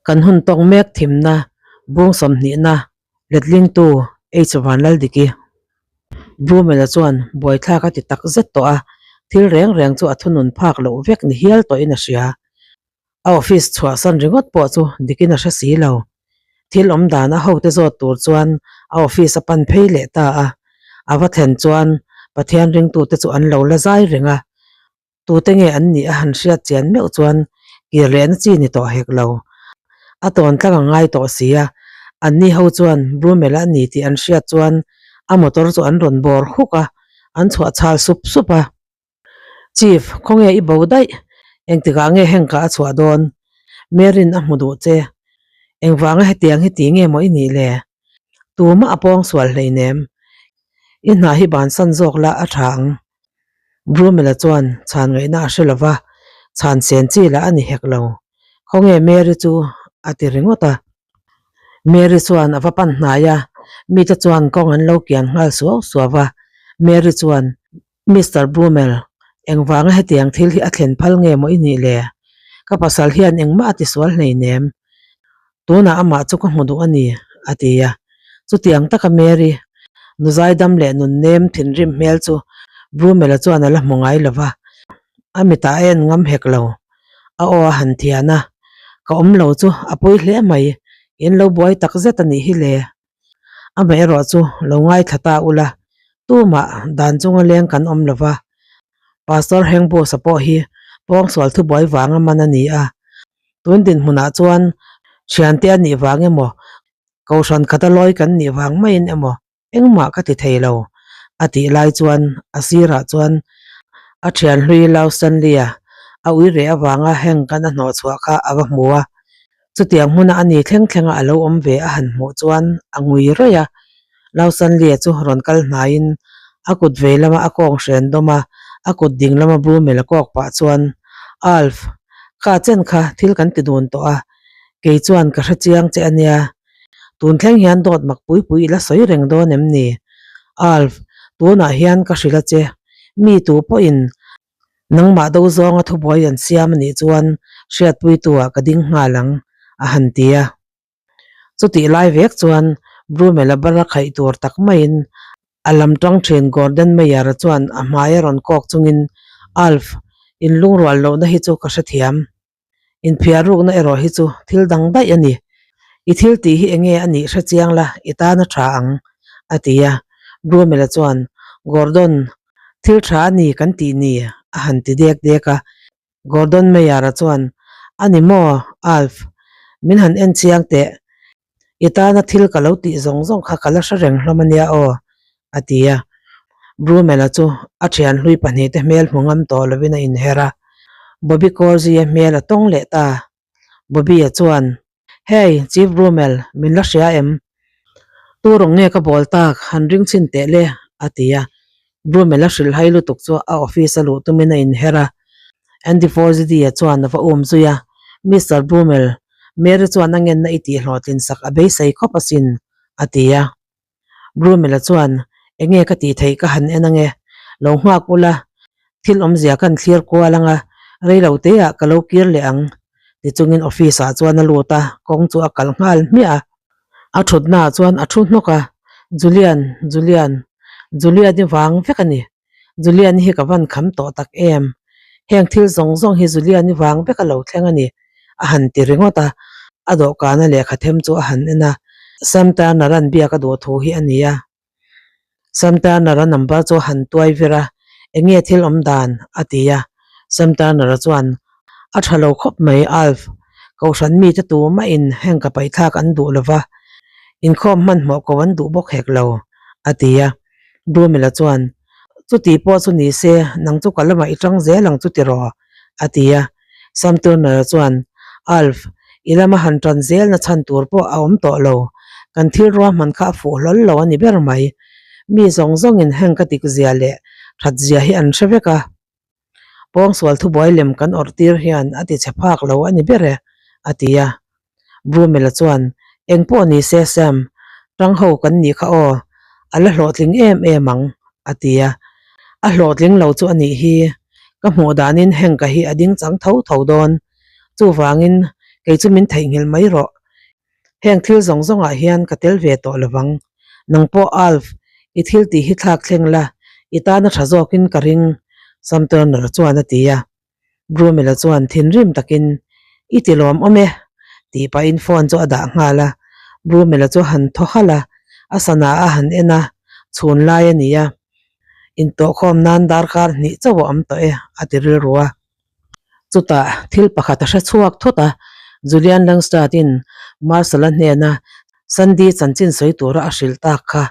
Kan hun tawk mek thimna bung sawmhnihna letlingtu H Vanlaldiki. Brumela chuan buaithlak a ti tak zet tawh a, thil reng reng chu a thunun phak loh vek ni hial tawhin a hria. A office chhuahsan ringawt pawh chu dikin a hre si lo. Thil awm dan a hote zawt tur chuan a office a pan phei leh ta a. A va thlen chuan Pathian ringtute chu an lo la zai reng a. Tute nge an nih a han hriat chian meuh chuan kir lehna chi ni tawh hek lo. A tawn tlang a ngai tawh si a, anni ho chuan Brumel a ni tih an hriat chuan a motor chu an rawn bawr huk a, an chhuah chhal sup sup a. Chief, khawnge i bo daih? Engtikah nge hengka a chhuah dawn? Mary'n a hmu duh che. Engvanga hetiang hi ti nge maw i nih le? Tumah a pawng sual hleinem. I hna hi bansan zawk la a tha ang. Brumela chuan chhan ngaihna a hre lo va, chhan sen chi lah a ni hek lo. Khawnge Mary chu? a ti ringawt a. Mary chuan a va pan hnai a, mite chuan kawng an lo kian nghal suau suau va. Mary chuan, Mister Brumel, engvanga hetiang thil hi a thlen phal nge maw i nih le? Ka pasal hian engmah a tisual hleinem. Tunah amah chu ka hmu duh a ni, a ti a. Chutiang taka Mary, nu zaidam leh nunnem thinrim hmel chu Brumel-a chuan a la hmu ngai lo va, a mitah a en ngam hek lo. A aw a han thian a, Ka awm lo chu a pawi hle mai, in lo buai tak zet a nih hi le. Amaherawh chu lo ngaithla ta ula, tumah dan chunga leng kan awm lo va, Pastor Hengbusa pawh hi pawngsual thubuai vanga man a ni a. Tun dinhmunah chuan thiante a nih vang emaw, kohhran khata lawi kan nih vang maiin emaw engmah ka ti thei lo, a tih lai chuan a sirah chuan a thian hlui Lau Stanley-a a ui reh avanga heng kan a hnawhchhuah kha a va hmu a. Chutiang hmuna a ni thleng thlenga a lo awm ve a han hmuh chuan a ngui rawih a. Lau Stanley-a chu rawn kal hnaiin a kut vei lama a kawng hren dawm a, a kut ding lama Brumel a kawk pah chuan, Alf, kha chen kha thil kan ti dun tawh a, kei chuan ka hre chiang che a nia. Tun thleng hian dawt mak pui pui i la sawi reng dawn em ni? Alf, tunah hian ka hrilh a che. Mi tu pawhin Nangmah do zawnga thubuai an siam a nih chuan hriatpuitu-ah ka ding nghal ang, a han ti a. Chutih lai vek chuan Brumel-a bara khaih tur tak maiin a lam tang thin Gordon Meyer-a chuan a hmai a rawn kawk chungin, Alf, in lungrual lohna hi chu ka hrethiam. Inphiar rukna erawh hi chu thil dang daih a ni. I thil tih hi enge a nih hre chiang la, i tan a tha ang, a ti a. Brumel-a chuan, Gordon, thil tha a ni kan tih ni, a han ti dek dek a. Gordon Meyer-a chuan, A ni maw, Alf? Min han en chiang teh. I tana thil ka lo tih zawng zawng kha ka la hre reng hlawm a nia aw, a ti a. Brumel-a chu a thian hlui pahnihte hmel hmu ngam tawh lovin a inher a. Bobby Corzi-a hmel a tawng leh ta. Bobby-a chuan, Hey, Chief Brumel, min la hria em? Tu rawng nge ka bawl tak, han ring chhin teh le, a ti a. Brumel-a hrilhhai lutuk chu a office a luh tumin a inher a. Andy Forzidi-a chuan a va um zui a, Mister Brumel, Mary chuan a ngenna i tih hlawhtlin sak a beisei khawp asin, a ti a. Brumel-a chuan, Enge ka tih theih ka han en ange, lo nghak ula, thil awmzia kan thlir kual anga, rei lo teah ka lo kir leh ang, ti chungin office-ah chuan a lut a, kawng chu a kal nghal hmiah a. A thutnaah chuan a thu hnawk a, Julian, Julian, Julian i vang vek a ni. Julian hi ka van kham tawh tak em? Heng thil zawng zawng hi Julian i vang vek a lo thleng a ni, a han ti ringawt a. A dawhkana lehkha them chu a han en a, Sam Turner-a'n biak a duh thu hi a ni a. Sam Turner-a number chu a han tuai vir a, Eng nge thil awm dan? a ti a. Sam Turner-a chuan, A tha lo khawp mai, Alf. Kohhran mite tu mahin heng ka paihthlak an duh lo va, inkhawm hmanhmawh ko an duh bawk hek lo, a ti a. Brumel-a chuan, Chuti pawh chu ni se, nang chu ka lamah i tang zel ang chu tiraw? a ti a. Sam Turner-a chuan, Alf, i lama han tan zelna chhan tur pawh a awm tawh lo. Kan thil ruahman kha a fuh hlawl lo a ni ber mai. Mi zawng zawngin heng ka dik zia leh that zia hi an hre vek a. Pawngsual thubuai lem kan awrh tir hian a ti chhe phak lo a ni ber e, a ti a. Brumel-a chuan, Eng pawh ni se Sam, tang ho kan nih kha aw, a la hlawhtling em em ang, a ti a. A hlawhtling lo chu a nih hi, ka hmuh danin Hank-a hi a ding chang tho tho dawn. Chuvangin Kei chu min theihnghilh mai rawh. Heng thil zawng zawngah hian ka tel ve tawh lovang. Nang pawh Alf, i thil tih hi thlak thleng la, i tana tha zawkin ka ring, Sam Turner chuan a ti a. Brumel-a chuan thinrim takin, I ti lawm awm e, tih pahin phone chu a dah nghal a. Brumel-a chu a han thaw halh a, a sana a han en a, chhun lai a ni a. Intawhkhawm nan darkar hnih chauh a awm tawh e, a ti rilru a. Chutah thil pakhat a hre chhuak thawt a, Julian Langstad-in Marshall-a hnena Sandy chanchin sawi tura a hrilh tak kha.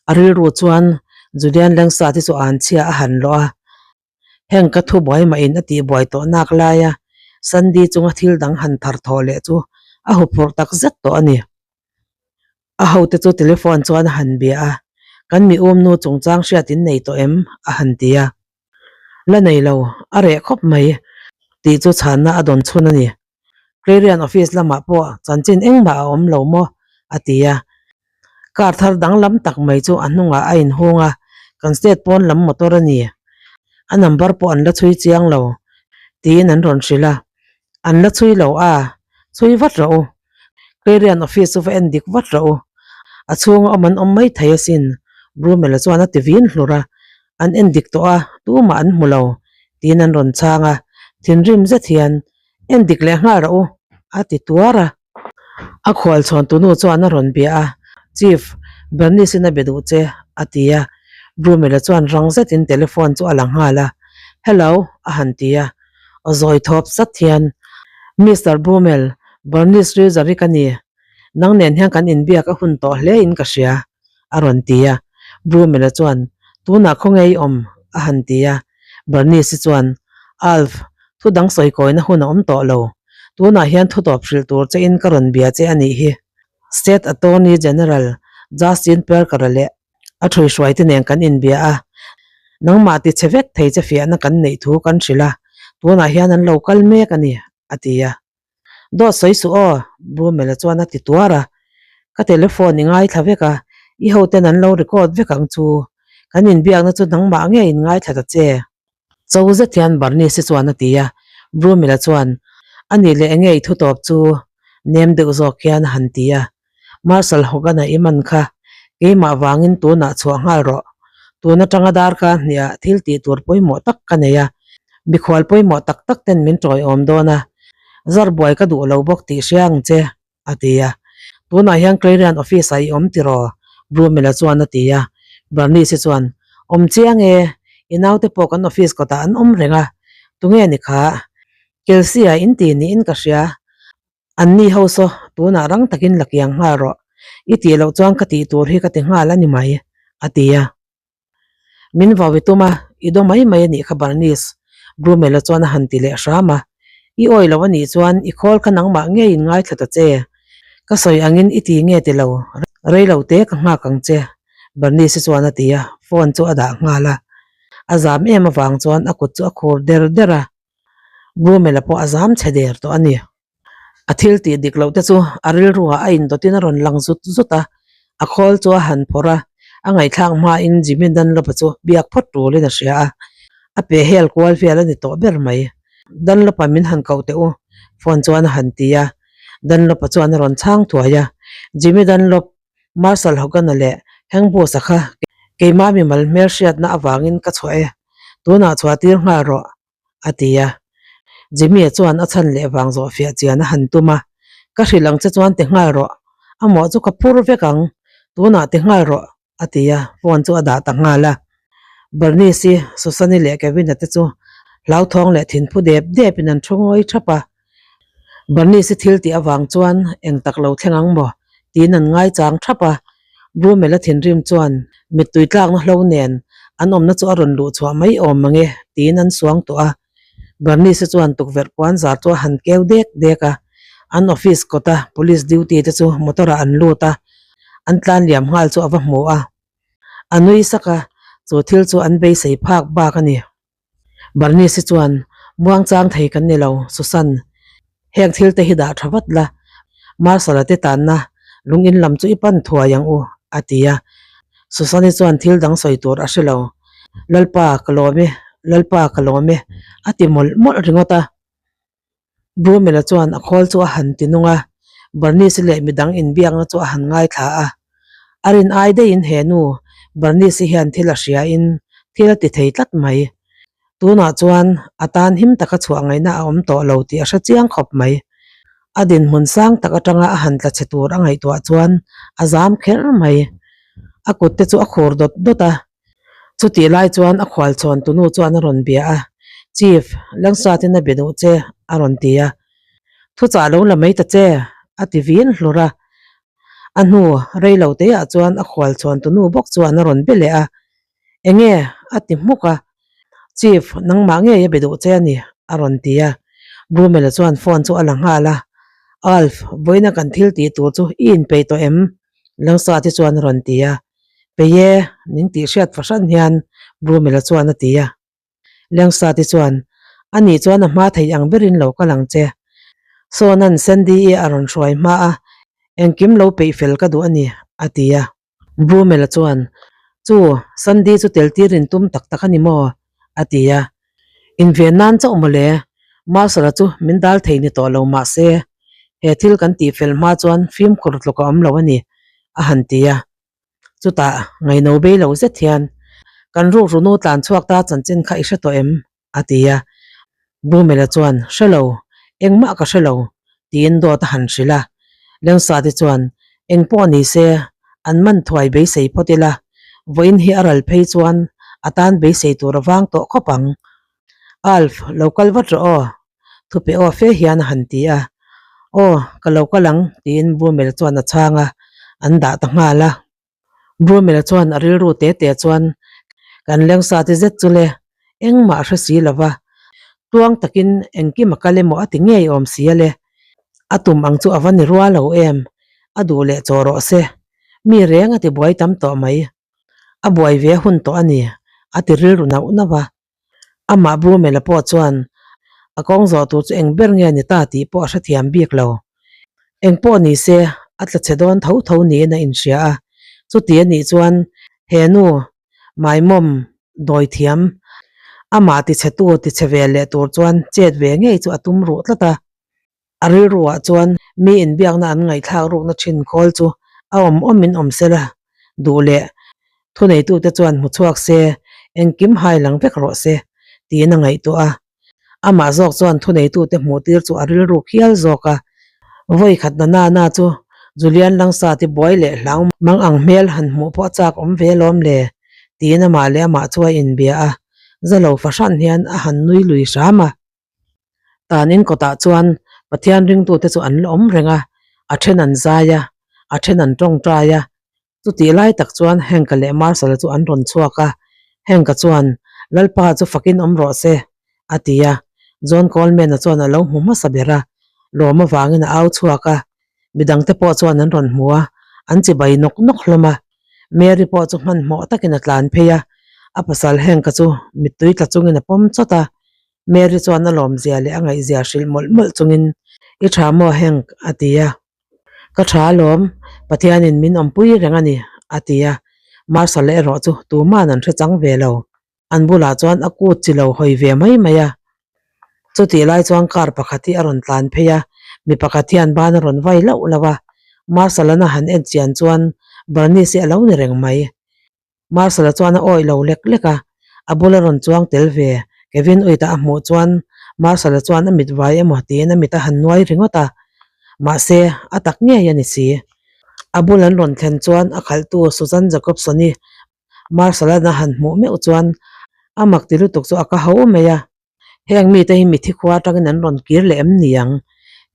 A rilru chuan Julian Langstad-i chu anchhia a han lawh a, Heng ka thu buai mah in a tih buai tawh nak lai a, Sandy chunga thil dang han thar thawh leh chu a huphurh tak zet tawh a ni. A hote chu telephone chuan a han bia a, Kan mi umnu chungchang hriat in nei tawh em? a han ti a. La nei lo, a reh khawp mai tih chu chhanna a dawn chhun a ni. Clarion office lamah pawh chanchin engmah a awm lo maw? a ti a. Car thar danglam tak mai chu a hnungah a inhung a, kan state pawn lam motor a ni. A number pawh an la chhui chiang lo, tiin an rawn hrilh a. An la chhui lo a, chhui vat rawh u. Clarion office chu va en dik vat rawh u. A chhunga awm an awm mai thei asin, Brumel-a chuan a ti vin hlur a. An en dik tawh a, tumah an hmu lo, tiin an rawn chhang a. Thinrim zet hian, En dik leh nghal rawh u, a ti tuar a. A khual chhawn tunu chuan a rawn bia a, Chief, Bernice-in a be duh che, a ti a. Brumel-a chuan rang zetin telephone chu a la nghal a, Hello, a han ti a. Aw zawi thawp zat hian, Mister Brumel, Bernice Rilzari ka ni. Nang nen hian kan inbiak a hun tawh hle in ka hria, a rawn ti a. Brumel-a chuan, Tunah khawnge i awm? a han ti a. Bernice-i chuan, Alf, thu dang sawi kawina hun a awm tawh lo. Tunah hian thu tawp hrilh tur che in ka rawn bia che a nih hi. State Attorney General Justin Perker-a leh a ṭhuihruaite nen kan inbia a, nangmah ti che vek thei che fiahna kan neih thu kan hrilh a, tunah hian an lo kal mek a ni, a ti a. Dawt sawi suh aw, Brumel-a chuan a ti tuar a. Ka telephone i ngaithla vek a, i hoten an lo record vek ang chu. Kan inbiakna chu nangmah nge in ngaithla ta che? Cho zet hian Bernice-i chuan a ti a. Brumel-a chuan, A nih leh enge i thutawp chu? Nem deuh zawk hian a han ti a. Marshal Hogan-a i man kha keimah vangin tunah chhuah nghal rawh. Tun atanga darkar hniah thil tih tur pawimawh tak ka nei a, mikhual pawimawh tak tak ten min tawiawm dawn a, zar buai ka duh lo bawk tih hria ang che, a ti a. Tunah hian Clarion office-ah i awm tiraw? Brumel-a chuan a ti a. Bernice-i chuan, Awm chiang e, i naute pawh kan office kawtah an awm reng a, tunge ni kha? Kelsey-a in ti niin ka hria. An ni ho saw, tunah rang takin la kiang nghal rawh. I tih loh chuan ka tih tur hi ka ti nghal a ni mai, a ti a. Min vau i tum a, i daw mai mai a nih kha Bernice, Brumel-a chuan a han ti leh hram a. I awi loh a nih chuan i khawl kha nangmah ngeiin ngaithla ta che. Ka sawi angin i ti nge ti lo, rei lo te ka nghak ang che, Bernice-i chuan a ti a, phone chu a dah nghal a. A zam em avang chuan a kut chu a khur der der a. Brumel-a pawh a zam chhe der tawh a ni. A thil tih dik loh te chu a rilruah a indawtin a rawn lang zut zut a, a khawl chu a han phawrh a, a ngaihthlak hmain Jimmy Dunlop-a chu biak phawt tulin a hria a, a pe hel kual vel a ni tawh ber mai. Dunlop-a min han koh teh u, phone chuan a han ti a, Dunlop-a chuan a rawn chhang thuai a, Jimmy Dunlop, Marshal Hogan-a leh Hank Booth-a kha keimah mimal hmelhriatna avangin ka chhuah e, tunah chhuah tir nghal rawh, a ti a. Jimmy-a chuan a chhan leh vang zawh fiah chian a han tum a, Ka hrilh ang che chuan ti nghal rawh, a mawh chu ka phur vek ang, tunah ti nghal rawh, a ti a, phone chu a dah ta nghal a. Bernice-i, Susan-i leh Kevin-a te chu hlauthawng leh thinphu dep depin an thu ngawi thap a. Bernice-i thil tih avang chuan eng tak lo thleng ang maw? tiin an ngaichang thap a. Brumel-a thinrim chuan mittui tlakna hlo nen an awmna chu a rawn luh chhuah mai awm mange tiin an suang tawh a. Bernice-i chuan tukverh puan zar chu a han keu dek dek a. An office kawta police duty te chu motor-ah an lut a, an tlan liam nghal chu a va hmu a. A nui sak a, chu thil chu an beisei phak bak a ni. Bernice-i chuan, Muangchang thei kan ni lo, Susan. Heng thil te hi dah tha vat la, Marshal-a te tanna lung in lam chu i pan thuai ang u, a ti a. Susan-i chuan thil dang sawi tur a hre lo. Lalpa, ka lawm e, Lalpa, ka lawm e, a ti mawlh mawlh ringawt a. Brumel-a chuan a khawl chu a han ti nung a, Bernice-i leh midang inbiakna chu a han ngaithla a. A rin ai daihin he nu Bernice-i hian thil a hriain thil a ti thei tlat mai. Tunah chuan a tan him taka chhuah ngaihna a awm tawh lo tih a hre chiang khawp mai. A dinhmun sang tak atanga a han tla chhe tur a ngaihtuah chuan a zam kher mai. A kut te chu a khur dawt dawt a. Chutih lai chuan a khualchhawn tunu chuan a rawn bia a, Chief, Langsatin a be duh che, a rawn ti a. Thuchah lo la mai ta che, a ti vin hlur a. A hnu rei lo teiah chuan a khualchhawn tunu bawk chuan a rawn be leh a. Enge? a ti hmuk a. Chief, nangmah ngei a be duh che a ni, a rawn ti a. Brumel-a chuan phone chu a la nghal a. Alf, vawiina kan thil tih tur chu i inpeih tawh em? Langsati chuan a rawn ti a. Peih e, ning tih hriat fahran hian Brumel-a chuan a ti a. Langsati chuan, A nih chuan a hma theih ang berin lo kal ang che. Sawna'n Sandy-i a rawn hruai hma a, engkim lo peih fel ka duh a ni, a ti a. Brumel-a chuan, Chu, Sandy chu tel tir in tum tak tak a ni maw? a ti a. Inven nan chauh mawle, Marshal-a chu min dal thei ni tawh lo mah se, he thil kan tih fel hma chuan fimkhur tluk a awm lo a ni, a han ti a. Chutah, ngaino bei lo zet hian, Kan rukru nu tlan chhuak ta chanchin kha i hre tawh em? a ti a. Bumela chuan, Hre lo, engmah ka hre lo, tiin dawt a han hrilh a. Lengsate chuan, Eng pawh ni se, an man thuai beisei phawt ila, vawiin hi a ral phei chuan a tan beisei tur a vang tawh khawp ang. Alf, lo kal vat rawh aw, thupe aw fe hian a han ti a. Aw, ka lo kal ang, tiin Bumela chuan a chhang a, an dah ta nghal a. Brumel-a chuan a rilru te te chuan, Kan lengsa te zet chu le, engmah a hre si lo va, tluang takin engkim a kal emaw a ti ngei awm si a le. A tum ang chu a va ni rual lo em, a duh leh chaw rawh se. Mi reng a ti buai tam tawh mai. A buai ve hun tawh a ni, a ti rilru nauh nauh a. Amah Brumel-a pawh chuan a kawng zawh tur chu eng ber nge ni ta tih pawh a hrethiam bik lo. Eng pawh ni se a tla chhe dawn tho tho niin a inhria a. Chuti a nih chuan he nu Maimawm dawithiam amah tichhetu tichhe ve leh tur chuan chet ve ngei chu a tum ruh tlat a. A rilruah chuan mi inbiakna an ngaihthlak rukna thin khawl chu a awm awmin awm se la, duh leh thuneitute chuan hmu chhuak se, engkim hai lang vek rawh se, tiin a ngaihtuah a. Amah zawk chuan thuneitute hmuh tir chu a rilru khial zawk a. Vawi khat na na na chu Julian Langsa ti buai leh hlau mang ang hmel han hmuh pawh a chak awm ve lawm le, tiin amah leh amah chu a inbia a. Zalo fahran hian a han nui lui hram a. Tanin kawtah chuan Pathian ringtute chu an la awm reng a, a then an zai a, a then an tawngtai a. Chutih lai tak chuan Hank-a leh Marshall-a chu an rawn chhuak a, Hank-a chuan, Lalpa chu fakin awm rawh se, a ti a. John Coleman-a chuan a lo hmu hmasa ber a, lawm avangin a au chhuak a. Midangte pawh chuan an rawn hmu a, an chibai nawk nawk hlawm a. Mary pawh chu hmanhmawh takin a tlan phei a, a pasal Hank-a chu mittui tla chungin a pawm chawt a. Mary chuan a lawmzia leh a ngaihzia hrilh mawlh mawlh chungin, I tha maw Hank? a ti a. Ka tha alawm, Pathianin min awmpui reng a ni, a ti a. Marshall erawh chu tuman an hre chang ve lo. An bulah chuan a kut chi lo hawi ve mai mai a. Chutih lai chuan car pakhat hi a rawn tlan phei a, mi pakhat hian ban a rawn vai lauh lauh a. Marshall-an a han en chian chuan Bernice hi a lo ni reng mai. Marshall-a chuan a awih lo lek lek a, a bula rawn chuang tel ve. Kevin Uita a hmuh chuan Marshall-a chuan a mit vai emaw tiin a mit a han nuai ringawt a, mahse a tak ngei a ni si. A bul an rawn thlen chuan a khalhtu Susan Jacobson-i Marshall-a'n a han hmuh meuh chuan a mak ti lutuk chu a ka ho mai a. Heng mite hi mithi khua atangin an rawn kir leh em ni ang?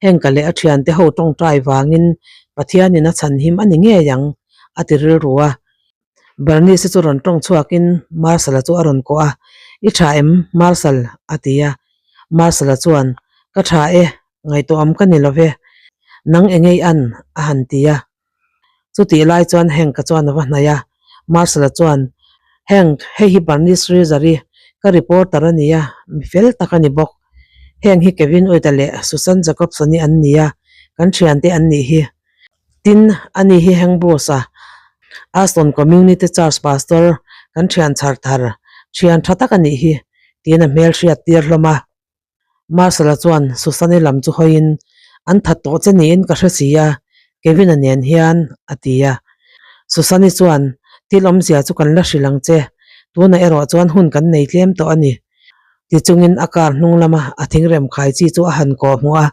Heng ka leh a thiante ho tawngtai vangin Pathianin a chhan him a ni ngei ang, a ti rilru a. Bernice chu rawn tawng chhuakin Marshall-a chu a rawn kawh a, I tha em, Marshall? a ti a. Marshall-a chuan, Ka tha e, ngaihtuah awm ka ni lo ve. Nang engei an? a han ti a. Chutih lai chuan Hank-a chuan a va hnaih a, Marshall-a chuan, Hank, hei hi Bernice Rizar-i, ka reporter a ni a, mi fel tak a ni bawk. Heng hi Kevin Uita leh Susan Jacobson-i an ni a, kan thiante an nih hi. Tin, ani hi Hank Bruce-a, Aston Community Church Pastor, kan thian chhar thar, thian tha tak a nih hi, tiin a hmel hriat tir hlawm a. Marcel-a chuan Susan-i lam chu hawiin, An that tawh che niin ka hre si a, Kevin-a nen hian, a ti a. Susan-i chuan, Thil awmzia chu kan la hrilh ang che, tunah erawh chuan hun kan nei tlem tawh a ni. Ti chungin a car hnung lama a thingrem khai chi chu a han kawh hmuh a,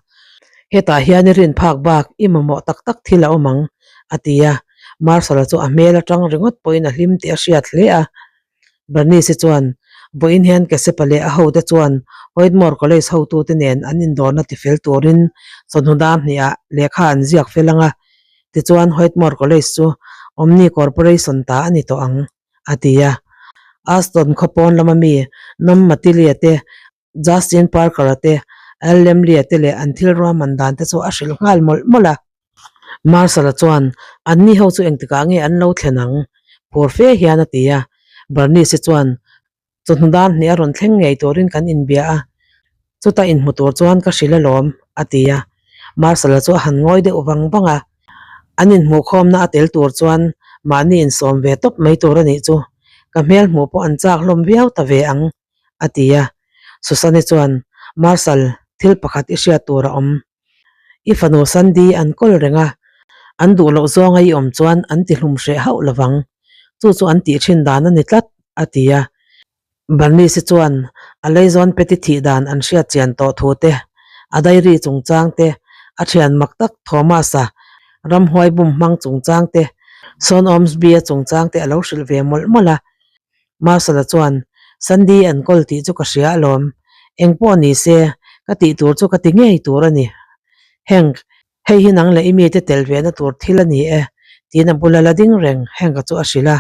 Hetah hian i rin phak bak i mamawh tak tak thil a awm ang, a ti a. Marcel-a chu a hmel atang ringawt pawhin a hlim tih a hriat hle a. Bernice-i chuan, Vawiin hian Kesepa leh a hote chuan Whitmore College hotute nen an indawrna tifel turin chawhnu dar hnihah lehkha an ziak fel ang a, tichuan Whitmore College chu Omni Corporation ta a ni tawh ang, a ti a. Aston khaw pawn lama mi Nom Matilia te, Justin Parker-a te, Al Lemley-a te leh an thil ruahman dan te chu a hrilh nghal mawlh mawlh a. Marshall-a chuan, Anni ho chu engtikah nge an lo thlen ang? Phur fe hian a ti a. Bernice-i chuan, Chawhnu dar hnih a rawn thleng ngei turin kan inbia a, chuta inhmu tur chuan ka hrilh alawm, a ti a. Marshall-a chu a han ngawi deuh vang vang a. An inhmuhkhawmna a tel tur chuan mahni insawm ve tawp mai tur a nih chu. Ka hmel hmuh pawh an chak hlawm viau ta ve ang. a ti a. Susan-i chuan, Marshal, thil pakhat i hriat tur a awm. I fanu Sandy an kawl reng a, an duh loh zawnga i awm chuan an ti hlum hreh hauh lovang. Chu chu an tih thin dan a ni tlat, a ti a. Bernice-i chuan a leizawn peti thih dan an hriat chian tawh thu te, a diary chungchang te, a thian mak tak Thomas-a ramhuai bum hmang chungchang te, Sean Ormsby-a chungchang te a lo hrilh ve mawlh mawlh a. Marcel-a chuan, Sandy an kawl tih chu ka hria alawm. Eng pawh ni se, ka tih tur chu ka ti ngei tur a ni. Hank, hei hi nang leh i mite tel ve na tur thil a ni e, tiin a bula la ding reng Hank-a chu a hrilh a.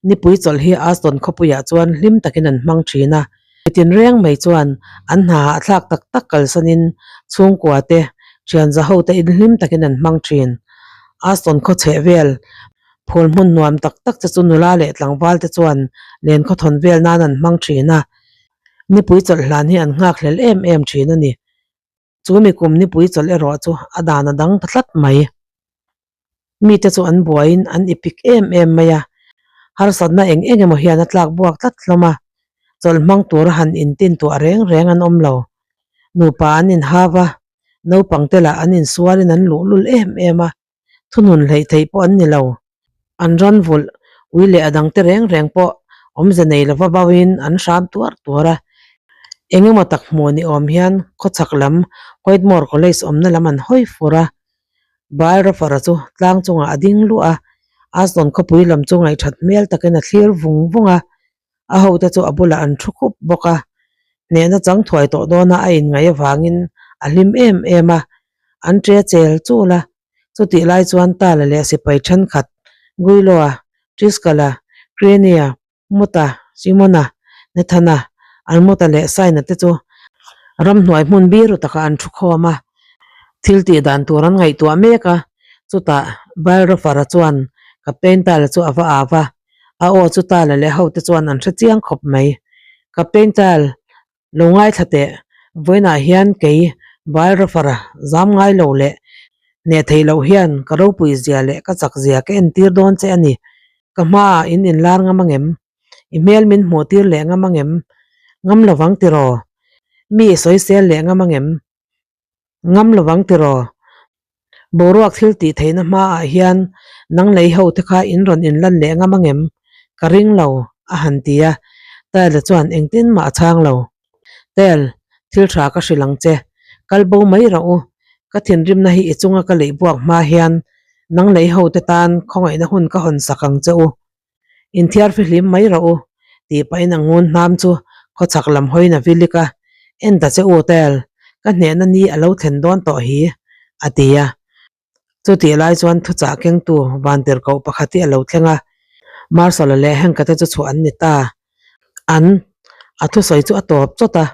Nipui chawlh hi Aston khawpuiah chuan hlim takin an hmang thin a. Mitin reng mai chuan an hna ah thlak tak tak kalsanin chhungkua te, thianza ho te in hlim takin an hmang thin. Aston khaw chheh vel Phul hmun nuam tak tak che chu nula leh tlangval te chuan len khawthawn vel nan an hmang thin a, nipui chawlh hlan hi an nghak hlel em em thin a ni. Chu mi kum nipui chawlh erawh chu a dan a dang ta tlat mai. Mite chu an buaiin an ipik em em mai a, harsatna eng eng emaw hian a tlak buak tlat hlawm a, chawlh hmang tura han intin tuah reng reng an awm lo. Nupa an inhau a, naupang te lah an insualin an luhlul em em a, Thunun hleih theih pawh an ni lo. An ran vulh, ui leh a dangte reng reng pawh awmze nei lova bauhin an hram tuar tuar a. Eng emaw tak hmuh ni awm hian khawchhak lam Whitmore College awmna lam an hawi fur a. Baal Rafara chu tlang chungah a ding luah a, Aston khawpui lam chu ngaihthat hmel takin a thlir vung vung a. A hote chu a bulah an thu khup bawk a, hnehna chang thuai tawh dawna a inngaih avangin a hlim em em a, an ṭe chel chul a. Chutih lai chuan Tala leh sipai thenkhat Guiloa, Triskala, Krenia, Muta, Simona, Nethana, Almuta leh Saina te chu ramhnuai hmun biru takah an thu khawm a, thil tih dan tur an ngaihtuah mek a. Chutah Baal-Rafara chuan Captain Tala chu a va au a. A aw chu Tala leh hote chuan an hre chiang khawp mai. Captain Tal, lo ngaithla teh, vawiinah hian kei Baal Rafara zam ngai lo leh hneh theih loh hian ka ropui zia leh ka chak zia ka entir dawn che a ni. Ka hmaah in inlar ngam angem? I hmel min hmuh tir leh ngam angem? Ngam lovang tiraw? Mi i sawisel leh ngam angem? Ngam lovang tiraw? Boruak thil tih theihna hmaah hian nang lei ho te kha in rawn inlan leh ngam angem? Ka ring lo, a han ti a. Tile chuan engtin mah a chhang lo. Tile, thil tha ka hrilh ang che. Kal bo mai rawh u. Ka thinrimna hi i chunga ka leih buak hma hian nang lei ho te tan khawngaihna hun ka hawn sak ang che u. Inthiar fihlim mai rawh u, tih pahin a ngun hnam chu khawchhak lam hawiin a vilik a, En ta che u Tel, ka hnehna ni a lo thlen dawn tawh hi, a ti a. Chutih lai chuan thuchah kengtu vantirhkoh pakhat hi a lo thleng a, Marshall-a leh Hank-a te chu chhuah an ni ta. An, a thusawi chu a tawp chawt a,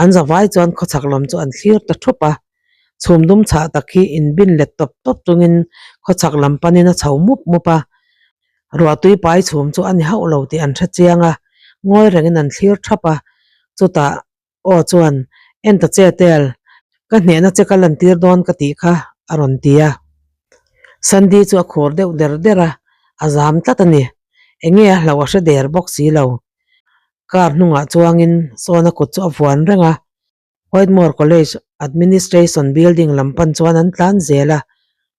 an zavai chuan khawchhak lam chu an thlir ta thup a. Chhum dum chhah tak hi inbin let tawp tawp chungin khawchhak lam panin a chho mup mup a, ruahtui pai chhum chu a ni hauh lo tih an hre chiang a, ngawi rengin an thlir thap a, chutah aw chuan en ta che tel, ka hnehna che ka lantir dawn ka tih kha a rawn ti a. Sandy chu a khur deuh der der a, a zam tlat a ni, enge a hlauh a hre der bawk si lo. Car hnungah chuangin Sawna kut chu a vuan reng a. Whitmore College Administration Building lam pan chuan an tlan zel a,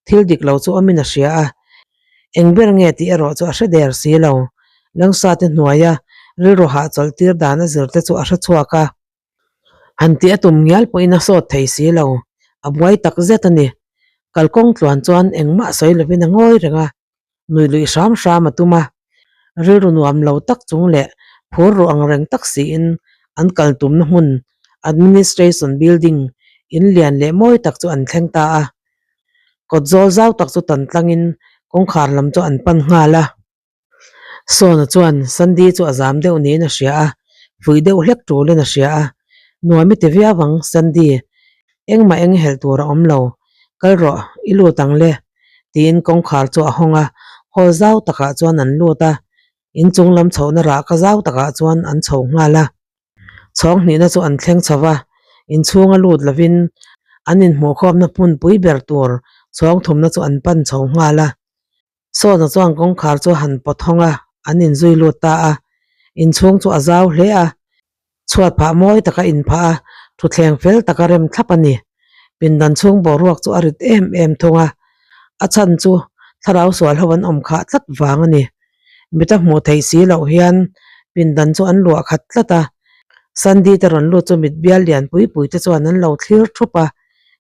thil dik lo chu awmin a hria a, eng ber nge tih erawh chu a hre der si lo. Langsate hnuaia rilru hahchawlh tir dan a zir te chu a hre chhuak a. Han tih a tum ngial pawhin a sawt thei si lo, a buai tak zet a ni. Kalkawng tluan chuan engmah sawi lovin a ngawi reng a, nui luih hram hram a tum a. Rilru nuam lo tak chung leh phur ruh ang reng tak siin an kal tumna hmun Administration Building in lian leh mawi tak chu an thleng ta a. Kawt zawl zau tak chu tan tlangin kawngkhar lam chu an pan nghal a. Sawna chuan Sandy chu a zam deuh niin a hria a, fuih deuh hlek tulin a hria a. Nuam i ti viau ang, Sandy. Engmah eng helh tur a awm lo. Kal rawh, i lut ang le, tiin kawngkhar chu a hawng a. Hall zau takah chuan an lut a, inchung lam chhohna rahka zau takah chuan an chho nghal a. Chhawng hnihna chu an thleng chho va, inchhunga lut lovin an inhmuhkhawmna hmunpui ber tur chhawng thumna chu an pan chho nghal a. Sawna chuan kawngkhar chu a han pawt hawng a, an inzui lut ta a. Inchhung chu a zau hle a, chhuat phah mawi taka inphah a, thutthleng fel taka rem thlap a ni. Pindan chhung boruak chu a rit em em thung a, a chhan chu thlarau sual ho an awm khah tlat vang a ni. Mita hmuh theih si loh hian pindan chu an luah khat tlat a, Sandy te rawn lut chu mit bial lian pui pui te chuan an lo thlir thup a,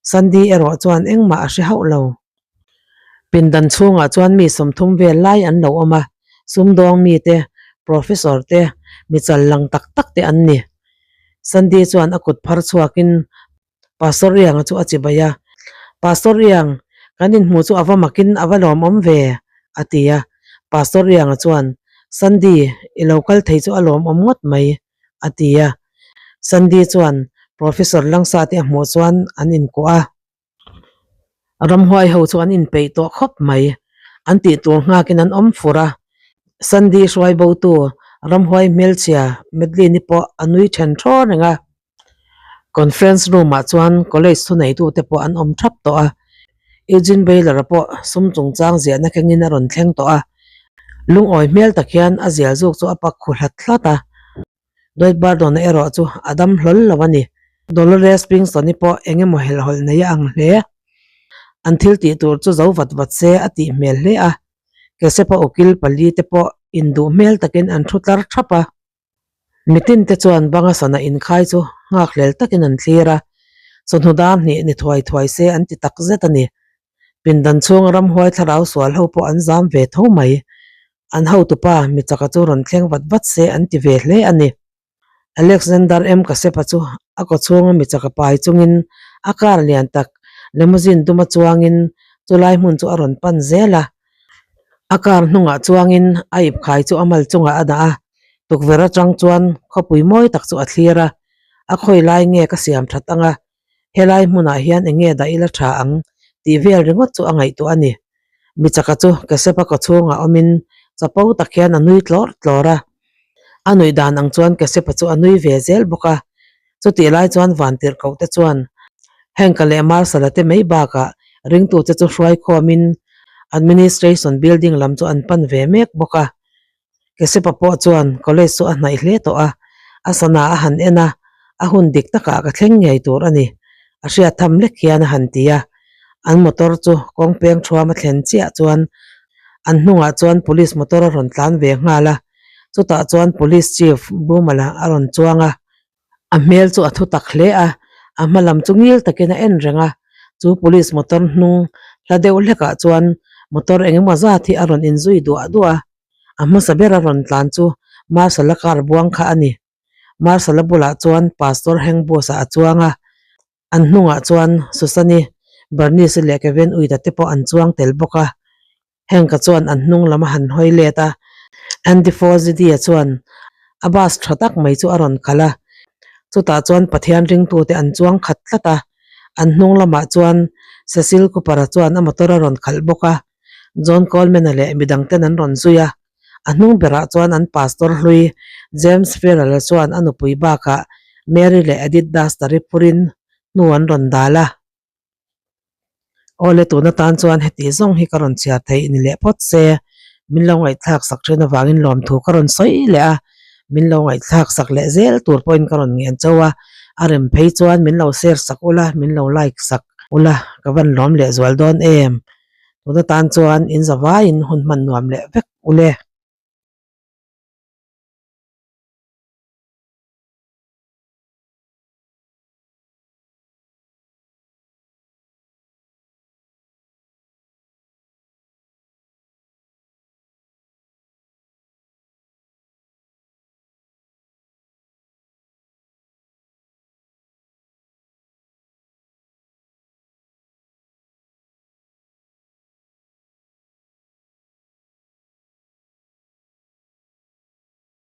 Sandy erawh chuan engmah a hre hauh lo. Pindan chhungah chuan mi 30 vel lai an lo awm a, sumdawng mite, professor te, mi chal lang tak tak te an ni. Sandy chuan a kut phar chhuakin Pastor Rianga chu a chibai a, Pastor Riang, kan inhmuh chu a va makin a va lawmawm ve, a ti a. Pastor Rianga chuan, Sandy, i lo kal thei chu a lawmawm ngawt mai, a ti a. Sandy chuan Professor Langsa te a hmuh chuan an inkuah a. Ramhuai ho chu an inpeih tawh khawp mai. An tih tur nghakin an awm fur a. Sandy hruai botu ramhuai hmelchhia Madeline-i pawh a nui then thaw reng a. Conference room-ah chuan college thuneitute pawh an awm thap tawh a. Eugene Baylor-a pawh sum chungchang ziahna kengin a rawn thleng tawh a. Lungawi hmel tak hian a zial zuk chu a pak khu hlat hlat a. Dwight Burdon-a erawh chu a dam hlawl lo a ni. Dolores Pinkston-i pawh eng emaw helhhawlh nei a ang hle. An thil tih tur chu zo vat vat se a tih hmel hle a. Kesepa ukil pali te pawh induh hmel takin an thu tlar thap a. Mitin te chuan banga sana inkhai chu nghakhlel takin an thlir a. Chawhnu dar hnih ni thuai thuai se an ti tak zet a ni. Pindan chhunga ramhuai thlarau sual ho pawh an zam ve tho mai. An hotupa michaka chu rawn thleng vat vat se an ti ve hle a ni. Alexander M. Kasepa chu a kaw chhunga michaka pai chungin a car lian tak limousine duma chuangin chulai hmun chu a rawn pan zel a. A car hnungah chuangin a ipkhai chu a mal chungah a dah a, tukverh atang chuan khawpui mawi tak chu a thlir a, a khawi lai nge ka siam that anga Helai hmunah hian eng nge dah ila tha ang tih vel ringawt chu a ngaihtuah a ni. Michaka chu Kesepa kaw chhungah awmin chapo tak hian a nui tlawr tlawr a. A nuih dan ang chuan Kesepa chu a nui ve zel bawk a. Chutih lai chuan Vantirhkoh te chuan Hank-a leh Marshall-a te mai bakah ringtute chu hruai khawmin Administration Building lam chu an pan ve mek bawk a. Kesepa pawh chuan college chu a hnaih hle tawh a, a sana a han en a, a hun dik takah ka thleng ngei tur a ni, a hriat tham lek hian a han ti a. An motor chu kawng peng thuam a thlen chiah chuan an hnungah chuan police motor a rawn tlan ve nghal a, chutah chuan police chief Brumala a rawn chuang a. A hmel chu a thu tak hle a, a hma lam chu ngil takin a en reng a, chu police motor hnung hla deuh hlekah chuan motor eng emaw zat hi a rawn inzui duah duah a, a hmasa ber a rawn tlan chu Marshal-a car buang kha a ni. Marshal-a bulah chuan Pastor Hank Bus-a a chuang a, an hnungah chuan Susan-i, Bernice-i leh Kevin Uida te pawh an chuang tel bawk a. Hank-a chuan an hnung lam a han hawi let a, Andy Fozzie-a chuan a bus tha tak mai chu a rawn khalh a, chutah chuan Pathian ringtute an chuang khat tlat a, an hnung lamah chuan Cecil Cooper-a chuan a motor a rawn khalh bawk a, John Coleman-a leh midangten an rawn zui a, a hnung berah chuan an pastor hlui James Farrell-a chuan a nupui bakah Mary leh Edith Duster-i phurin hnu an rawn dal a. Awle tun atan chuan heti zawng hi ka rawn chhiar theih ni leh phawt se, min lo ngaihthlak sak thin avangin lawmthu ka rawn sawi leh a, min lo ngaihthlak sak leh zel tur pawhin ka rawn ngen chauh a. A rem phei chuan min lo share sak ula, min lo like sak ula ka van lawm leh zual dawn em. Tuna tan chuan in zavaiin hun hman nuam leh vek ule.